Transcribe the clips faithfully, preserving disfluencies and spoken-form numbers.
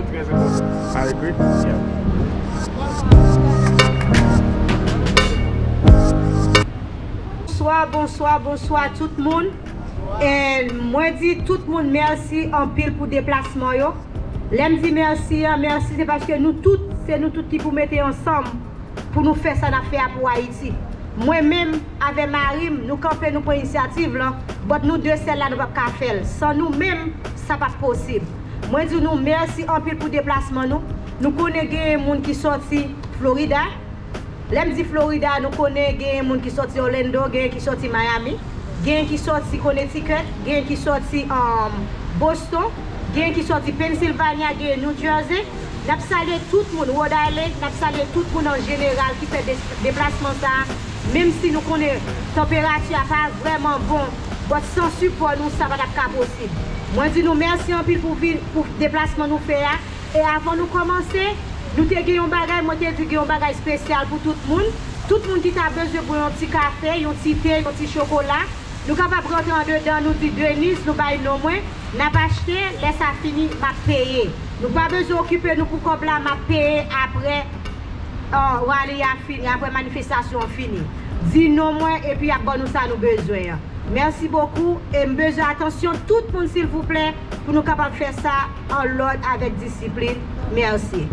Trè enpòtan. I agree. Yeah. Bonswa, bonswa, bonswa tout moun. E mwen di tout moun mèsi anpil pou deplasman yo. Lè m di mèsi an, mèsi se paske nou tout, se nou tout ki pou mete ansanm pou nou fè sa n ap fè a pou Ayiti. Mwen menm, avè mari m, nou kanpe, nou pran inisyativ lan, but nou de sèl la, nou p ap ka fè l. San nou menm, sa p ap posib. Mwen di nou mèsi anpil pou deplasman nou. Nou konnen genyen moun ki sòti Florida. Lè m di Florida, nou konnen genyen moun ki sòti Orlando, genyen ki sòti Miami, genyen ki sòti Connecticut, genyen ki sòti, um, Boston, genyen ki sòti Pennsylvania, genyen New Jersey. N ap salye tout moun, Rhode Island, n ap salye tout moun an jeneral ki fè de-, deplasman sa a. Menm si nou konnen tanperati a pa vrèman bon, but san sipò nou, sa pa t ap ka posib. Mwen di nou mèsi anpil pou vin, pou deplasman nou fè a. E avan nou kòmanse, nou te gen yon bagay, mwen te di gen yon bagay espesyal pou tout moun. Tout moun ki ta bezwen bwè yon ti kafe, yon ti te, yon ti chokola, nou kapab rantre andedan, nou di Denise, nou bay non mwen, n ap achte, lè sa fini, m ap peye. Nou pa bezwen okipe nou pou kòb la, m ap peye apre, uh, rali a fini, apre manifestasyon an fini. Di non mwen, epi y ap ban nou sa nou bezwen an. Mèsi bokou, e m bezwen atansyon tout moun silvouplè pou nou kapab fè sa an lòd avèk disiplin. Mèsi.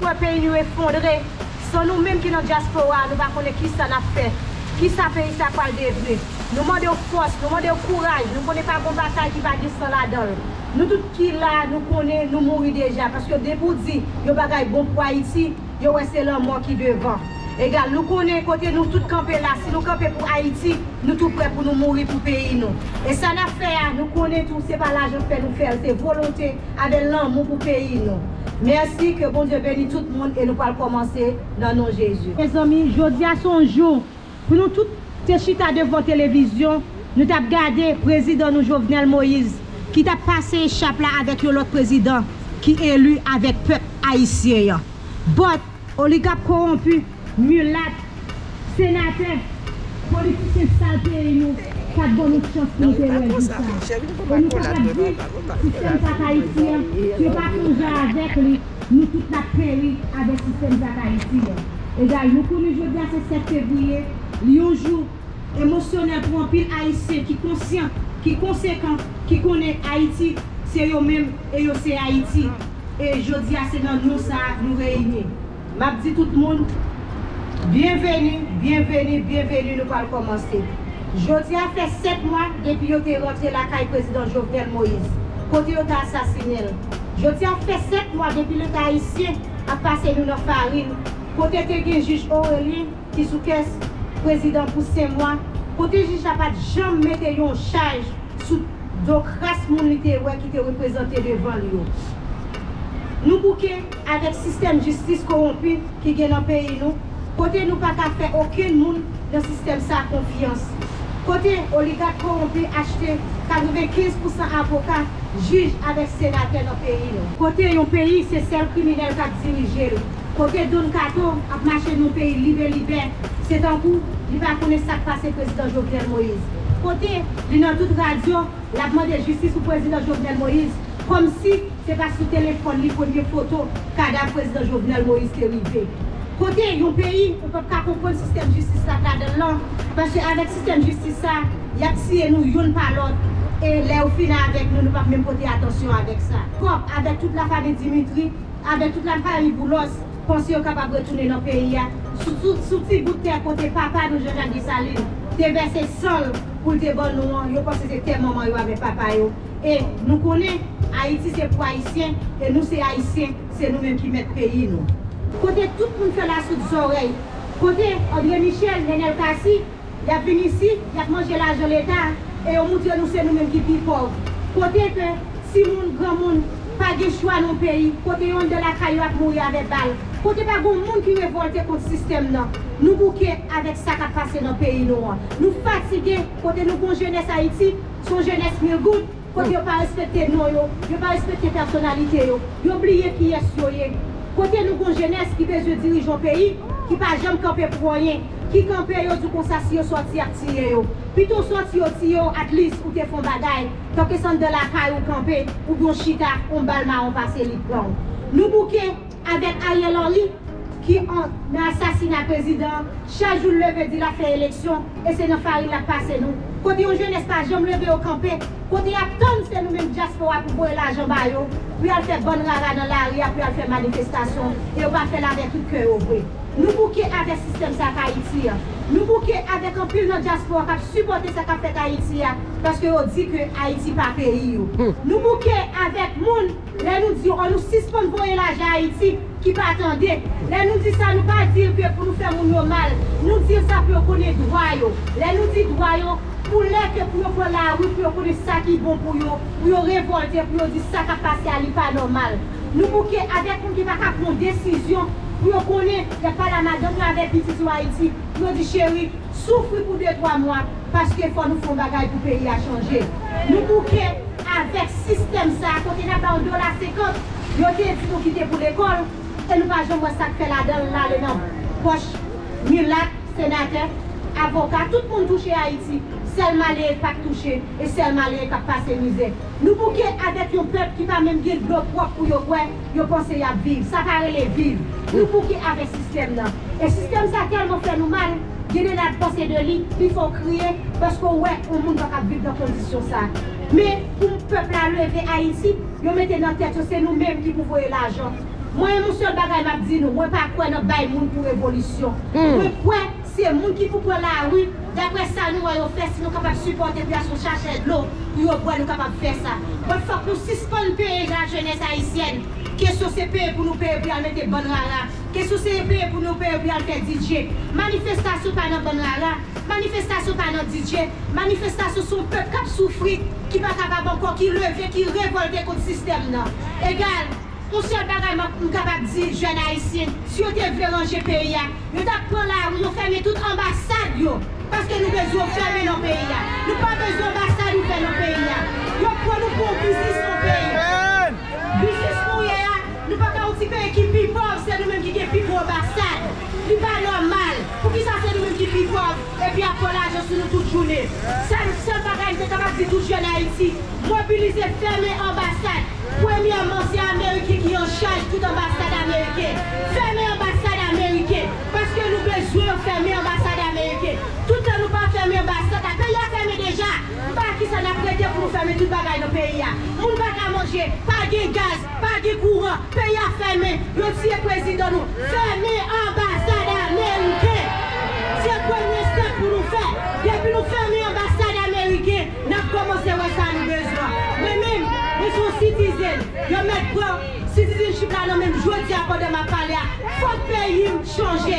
Wè peyi nou efondre. San nou menm ki nan dyaspora, nou pa konnen kisa n ap fè, kisa peyi sa pral devni. Nou mande w fòs, nou mande w kouraj, nou konnen pa gon batay ki pa gen san ladan l. Nou tout ki la, nou konnen nou mouri deja, paske depi w di yon bagay bon pou Ayiti, yo wè se lanmò ki devan. Egal, nou konnen kote nou tout kanpe la, si nou kanpe pou Ayiti, nou tou prè pou nou mouri pou peyi nou. E sa n ap fè a, nou konnen tou, se pa lajan k fè nou fè l, se volonte avè lanmou pou peyi nou. Mèsi, ke Bondye beni tout moun e nou pral kòmanse nan non Jezi. Mezanmi, jodi a se yon jou pou nou tout te chita devan televizyon, nou t ap gade prezidan nou Jovenel Moïse ki t ap pase echap la avèk yon lòt prezidan ki eli avèk pèp ayisyen an. But, oligak kowonpi, milat, senatè, politisyen sal peyi nou, pa t ban nou chans pou nou te wè jou sa. E nou kapab di, sistèm sa k Ayiti an, si yo pa sonje avèk li, nou tout n ap peri avèk sistèm sa k Ayiti an. Egal, nou konnen jodi a se sèt fevriye, li yon jou emosyonèl pou anpil Ayisyen ki konsyan, ki konsekan, ki konnen Ayiti se yo menm e yo se Ayiti. E jodi a se nan non sa a nou reyini. M ap di tout moun, byenveni, byenveni, byenveni, nou pral kòmanse. Jodi a fè sèt mwa depi yo te rantre lakay prezidan Jovenel Moïse, kote yo te asasinen l. Jodi a fè sèt mwa depi Leta ayisyen ap pase nou nan farin, kote te gen jij Orelien ki sou kès prezidan pou senk mwa, kote jij la pa t janm mete yon chaj sou do kras moun li te wè ki te reprezante devan l yo. Nou bouke avèk sistèm jistis kowonpi ki gen nan peyi nou, kote nou pa ka fè okenn moun nan sistèm sa konfyans. Kote oligak kowonpi achte katrevenkenz pousan avoka, jij avèk senatè nan peyi nou. Kote yon peyi se sèl kriminèl k ap dirije l. Kote Don Kato ap mache nan yon peyi libe libe, se tankou li pa konnen sa k pase prezidan Jovenel Moïse. Kote li nan tout radyo, l ap mande jistis pou prezidan Jovenel Moïse, kòmsi se pa sou telefòn li premye foto kadav prezidan Jovenel Moïse te rive. Kote yon peyi ou p ap ka konprann sistèm jistis la k ladan l lan, paske avèk sistèm jistis sa, y ap tiye nou youn pa lòt, e lè yo fini avèk nou, nou p ap menm pote atansyon avèk sa. Kòb avèk tout lafanmi Dimitri, avèk tout lafanmi Boulos, panse yo kapab retounen nan peyi a, sou, sou, sou ti bout tè kote papa nou, Jean Jacques Dessalines, te vèse san l pou l te ban nou an, yo panse se tè manman yo avèk papa yo. E nou konnen, Ayiti se pou Ayisyen, e nou se Ayisyen, se nou menm ki mèt peyi nou. Kote tout moun fè lasout zòrèy, kote André Michel, Nenel Cassy, y ap vin isi, y ap manje lajan Leta, e yo moutre nou se nou menm ki pi pòv. Kote ke timoun, granmoun, pa gen chwa nan peyi, kote yo anndan lakay yo ap mouri avèk bal, kote pa gen moun ki revòlte kont sistèm nan. Nou bouke avèk sa k ap pase nan peyi nou an. Nou fatige, kote nou gon jenès Ayiti, se yon jenès mil goud, kote yo pa respekte non yo, yo pa respekte pèsonalite yo, yo bliye kiyès yo ye. Kote nou gon jenès ki bezwen dirije yon peyi, ki pa janm kanpe pou anyen, ki kanpe yo di konsa si yo sòti y ap tiye yo. Pito w sòti yo tiye w, at least ou te fè yon bagay, tanke se anndan lakay ou kanpe, oubyen w chita, yon bal mawon pase li pran w. Nou bouke avèk Ariel Henry ki an, nan asasina prezidan an, chak jou l leve di l ap fè eleksyon, e se nan farin l ap pase nou. Kote yon jenès pa janm leve yo kanpe, kote y ap tann se nou menm dyaspora pou voye lajan ba yo, pou y al fè bann rara nan lari a, pou y al fè manifestasyon, e yo pa fè l avèk tout kè yo vre. Nou bouke avèk sistèm sa k Ayiti an. Nou bouke avèk anpil nan dyaspora k ap sipòte sa k ap fèt Ayiti a, paske yo di ke Ayiti pa peyi yo. Nou bouke avèk moun, lè nou di yo, nou sispann voye lajan Ayiti, ki pa tande. Lè nou di sa, nou pa di l ke pou nou fè moun yo mal. Nou di l sa pou yo konnen dwa yo. Lè nou di dwa yo, pou lè ke pou yo pran lari, pou yo konnen sa ki bon pou yo, pou yo revòlte, pou yo di sa k ap pase a, li pa nòmal. Nou bouke avèk moun ki pa ka pran desizyon pou yo konnen y ap pale a madanm yo avèk pitit yo Ayiti, pou yo di, cheri, soufri pou de twa mwa, paske fò nou fè yon bagay pou peyi a chanje. Nou bouke avèk sistèm sa a, kote n ap ba yo dola senkant, yo te di nou kite pou lekòl, e nou pa janm wè sa k fè ladan l, l ale nan pòch milat, senatè, avoka, tout moun touche Ayiti. Sèl malere k pa t touche, e sèl malere k ap pase mizè. Nou bouke avèk yon pèp ki pa menm gen dlo pwòp pou yo bwè, yo panse y ap viv. Sa pa rele viv. Nou bouke avèk sistèm nan. E sistèm sa tèlman fè nou mal, gen de lè n ap panse de li, li fè w kriye, paske w wè yon moun pa ka viv nan kondisyon sa. Men, pou pèp la leve Ayiti, yo mete nan tèt yo se nou menm ki pou voye lajan. Mwen, yon sèl bagay m ap di nou, mwen pa kwè nan bay moun pou revolisyon. Mwen kwè se moun ki pou pran lari, daprè sa nou wè yo fè, si nou kapab sipòte pou y al sou chachè dlo, pou yo bwè, nou kapab fè sa. But fòk nou sispann peye lajenès ayisyèn. Kesyon se peye pou nou peye pou y al mete bann rara. Kesyon se peye pou nou peye pou y al fè D J. Manifestasyon pa nan bann rara. Manifestasyon pa nan D J. Manifestasyon se yon pèp k ap soufri, ki pa kapab ankò, ki leve, ki revòlte kont sistèm nan. Egal, yon sèl bagay m ap, m kapab di jèn ayisyen, si yo te vle ranje peyi a, yo t ap pran lari, yo fèmen tout anbasad yo. Paske nou bezwen yo fèmen nan peyi a. Nou pa bezwen anbasad ouvè nan peyi a. Yo pran nou pou yon biznis nan peyi a. Biznis nou ye a, nou pa ka yon ti peyi ki pi pòv, se nou menm ki gen pi gwo anbasad. Li pa nòmal. Poukisa se nou menm ki pi pòv, epi y ap pran lajan sou nou tout jounen? Sèl, sèl bagay m te kapab di tout jèn Ayiti, mobilize, fèmen anbasad. Premyèman, se Ameriken ki an chaj tout anbasad ameriken. Fèmen anbasad ameriken, paske nou bezwen yo fèmen anbasad ameriken. Toutan nou pa fèmen anbasad la, peyi a fèmen deja. M pa wè kisa n ap rete pou nou fèmen tout bagay nan peyi a. Moun pa ka manje, pa gen gaz, pa gen kouran, peyi a fèmen, yo tiye prezidan nou. Fèmen anbasad ameriken. Se premye stèp pou nou fè. Depi nou fèmen anbasad ameriken, n ap kòmanse wè sa nou bezwen. Mwen menm, mwen se yon citizen. Yo mèt pran citizenship la nan men m jodi a pandan m ap pale a. Fòk peyi m chanje.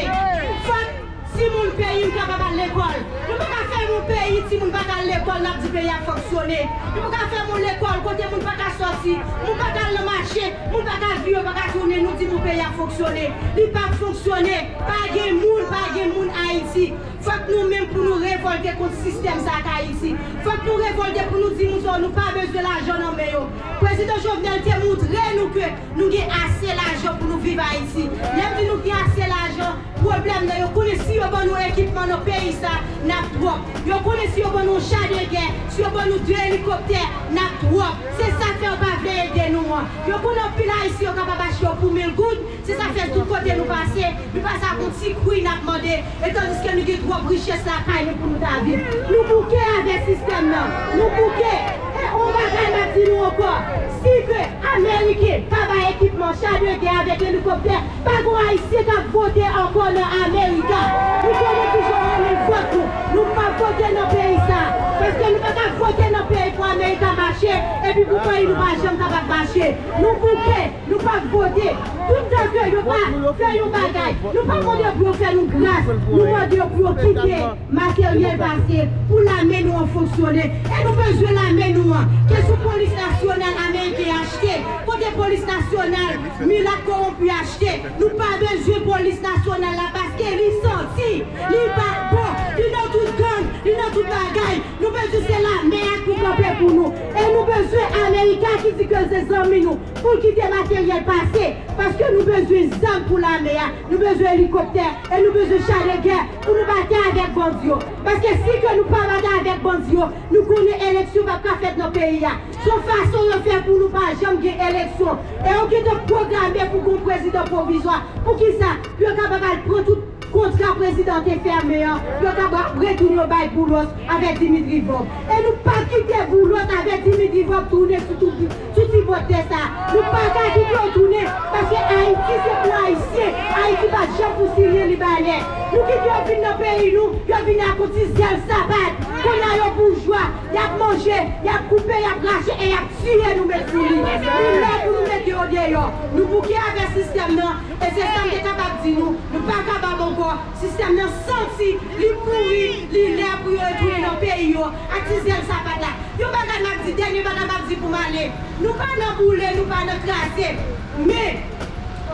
Fòk timoun peyi m kapab al lekòl. Nou pa ka fèmen yon peyi, timoun pa ka al lekòl, n ap di peyi a fonksyone. Nou pa ka fèmen yon lekòl kote moun pa ka sòti, moun pa ka al nan mache, moun pa ka vire, pa ka tounen, nou di pou peyi a fonksyone. Li p ap fonksyone. Pa gen moun, pa gen moun Ayiti. Fòk nou menm pou nou revòlte kont sistèm sa k Ayiti. Fòk nou revòlte pou nou di moun sa yo nou pa bezwen lajan nan men yo. Prezidan Jovenel te montre nou ke nou gen ase lajan pou nou viv Ayiti. Lè m di nou gen ase lajan, pwoblèm nan, yo konnen si yo ban nou ekipman nan peyi sa, n ap twòp. Yo konnen si yo ban nou yon cha de gè, si yo ban nou de elikoptè, n ap twòp. Se sa k fè yo pa vle ede nou an. Yo konnen anpil Ayisyen yo kapab achte yo pou mil goud. Se sa k fè tout kote nou pase, nou pase ak yon ti kwi n ap mande, e tandiske nou gen twòp richès lakay nou pou nou ta viv. Nou bouke avèk sistèm nan. Nou bouke. E yon bagay m ap di nou ankò, si ke Ameriken pa bay ekipman, cha de gè avèk elikoptè, pa gon Ayisyen k ap vote ankò nan Amerika. Nou konnen kijan yo renmen vòt nou. Nou p ap vote nan peyi sa. Paske nou pa ka vote nan peyi pou Amerika mache, epi pou peyi nou pa janm kapab mache. Nou bouke. Nou p ap vote. Toutan ke yo pa fè yon bagay, nou pa mande yo pou yo fè nou gras. Nou mande yo pou yo kite materyèl pase pou lame nou an fonksyone. E nou bezwen lame nou an. Ke sou polis nasyonal ameriken achte, kote polis nasyonal milat kowonpi achte. Nou pa bezwen polis nasyonal la paske li santi, li pa bon, li nan tout gang, li nan tout bagay. Nou bezwen se lame a pou kanpe pou nou. E nou bezwen America ki di ke l se zanmi nou, pou l kite materyèl pase. Paske nou bezwen zam pou lame a, nou bezwen elikoptè, e nou bezwen cha de gè pou nou batay avèk bandi yo. Paske si ke nou pa batay avèk bandi yo, nou konnen eleksyon p ap ka fèt nan peyi a. Se yon fason yo fè pou nou pa janm gen eleksyon. E yo gentan pwograme pou gon prezidan pwovizwa. Poukisa? Pou yo kapab al pran tout kontra prezidan te fèmen an, yo kapab retounen yo bay Boulos avèk Dimitri Vorbe. E nou p ap kite Boulos avèk Dimitri Vorbe tounen sou tout, sou ti bò tè sa. Nou pa ka kite yo tounen, paske Ayiti se pou Ayisyen. Ayiti pa t janm pou Siryen Libanè. Nou kite yo vin nan peyi nou, yo vin ak yon ti zèl sapat. Kounye a yo boujwa, y ap manje, y ap koupe, y ap rache e y ap tiye nou met sou li. Nou la pou nou mete yo deyò. Nou bouke avèk sistèm nan, e se sa m te kapab di nou. Nou pa kapab ankò. Sistèm nan santi li pouri, li lè pou yo retounen nan peyi yo ak ti zèl sapat la. Yon bagay m ap di, dènye bagay m ap di pou m ale. Nou pa nan boule, nou pa nan kraze. Men,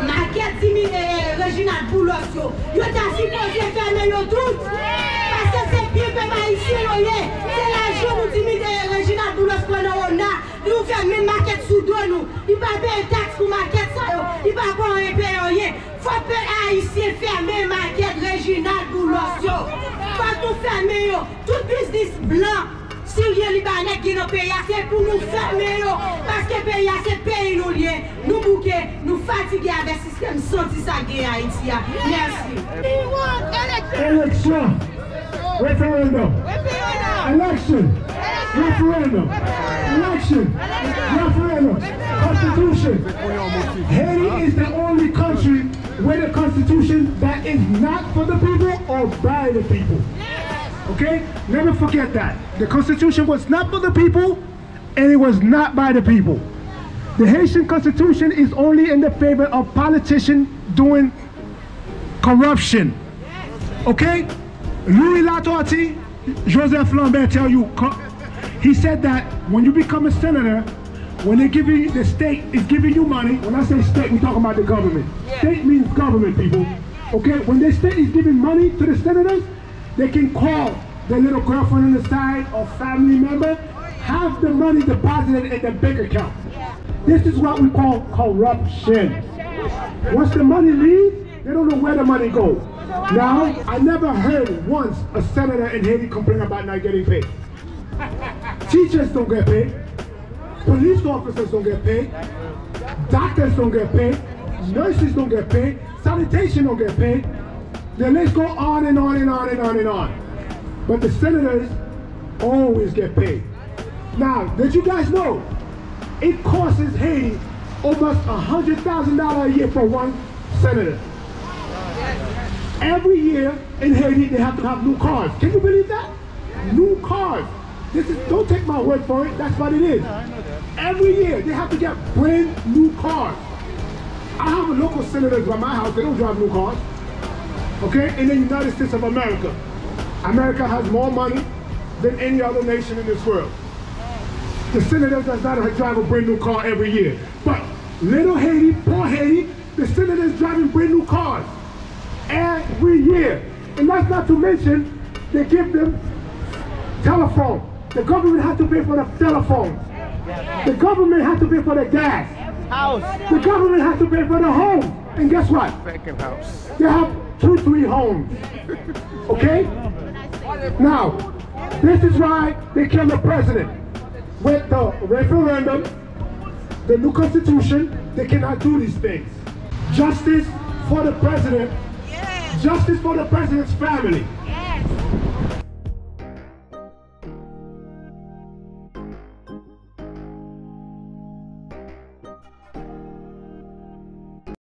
makèt Dimi, eh, Reginald Boulos yo, yo ta sipoze fèmen yo tout. Paske se byen pèp ayisyen yo ye. Se lajan nou Dimi, eh, Reginald Boulos pran nan ona. Li ouvè menm makèt sou do nou. Li pa peye taks pou makèt sa yo. Li pa pran anyen, peye anyen. Fòk pèp ayisyen fèmen makèt Reginald Boulos yo. Fòk nou fèmen yo. Tout biznis blan, siryen, libanè k gen nan peyi a, se pou nou fèmen yo. Paske peyi a, se peyi nou l ye. Nou bouke, nou fatige avèk sistèm santi sa k gen Ayiti a. Mèsi. Election. Referendum. Election. Referendum. Election. Referendum. Constitution. Haiti is the only country where the constitution that is not for the people or by the people. Okay? Never forget that. The constitution was not for the people, and it was not by the people. The Haitian constitution is only in the favor of politicians doing corruption. Okay? Louis Latortue, Joseph Lambert tell you, co- he said that when you become a senator, when they give you, the state is giving you money, when I say state, we talking about the government. State means government, people. Okay? When the state is giving money to the senators, they can call their little girlfriend on the side or family member, have the money deposited in the bank account. This is what we call corruption. Once the money leaves, they don't know where the money goes. Now, I never heard once a senator in Haiti complain about not getting paid. Teachers don't get paid. Police officers don't get paid. Doctors don't get paid. Nurses don't get paid. Sanitation don't get paid. The list go on and on and on and on and on. But the senators always get paid. Now, did you guys know it costs Haiti almost a hundred thousand dollars a year for one senator? Every year in Haiti, they have to have new cars. Can you believe that? New cars. This is, don't take my word for it. That's what it is. Every year, they have to get brand new cars. I have a local senators by my house. They don't drive new cars. Okay? In the United States of America, America has more money than any other nation in this world. The senator does not drive a brand new car every year. But little Haiti, poor Haiti, the senator is driving brand new cars every year. And that's not to mention, they give them telephone. The government has to pay for the telephone. The government has to pay for the gas. House. The government has to pay for the home. And guess what? Vacant house. They have two, three homes. Okay? Now, this is why they kill the president. With the referendum, the new constitution, they cannot do these things. Justice for the president. Justice for the president's family.